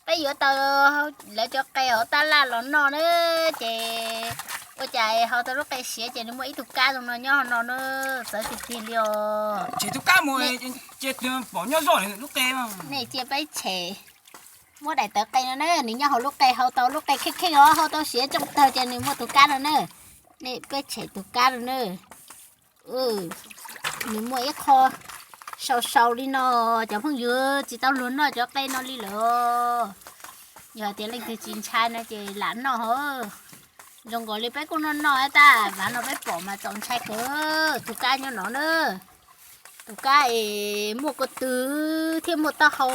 Peb yuav tau lawv cov qe hauv tab laj los noj na, ces ua cas hau tau lub qe siav ces nws muaj ib tug kab zoo no nyob hauv no na, txawv tiag tiag li os. Nej cia peb tshem, muab daim tawv qe no na, nws nyob hauv lub qe, hau tau lub qe kheej kheej os, hau tau siav coob tag ces nws muaj tus kab no na. Nej peb tshem tus kab no na. Nws muaj ib qho sau sau li no, cov phooj ywg, tsis tau luag noj cov qe no li lawm. Yog hais tias leej twg tsis ntshai no ces lam noj hauv. Zoo nkaus li peb kuj noj noj tab sis no peb pom mas txaus ntshai kawg. Tus kab nyob no na, tus kab es muaj ko tw thiab muaj taub hau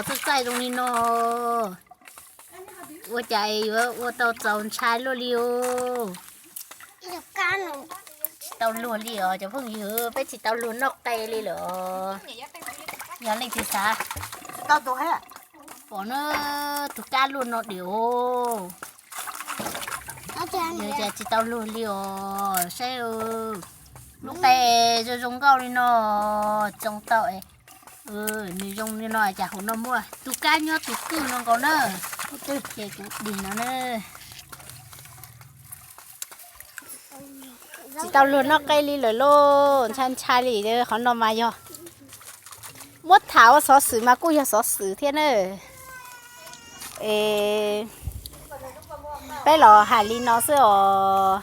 txaij txaij zoo li no, ua cas yuav ua tau txaus ntshai luaj li os. Tsis tau luag li os cov phooj ywg, peb tsis tau luag noj qe li lawm. Yog leej twg xav pom na, tus kab luaj no diam os. Yog cas tsis tau luag li os, saib lub qe zoo zoo nkauj li no, tsoo tau, nws zoo li no cas hauv no muaj tus kab nyob tus kwj no nkaus na. Ub twb ces kuv dig no na. Tsis tau luag noj qe li lawm lauj, ntshai ntshai li. Qhov no mas yog muab tham ua xov xwm mas kuj yog xov xwm thiab na. Es peb los hais li no xwb os.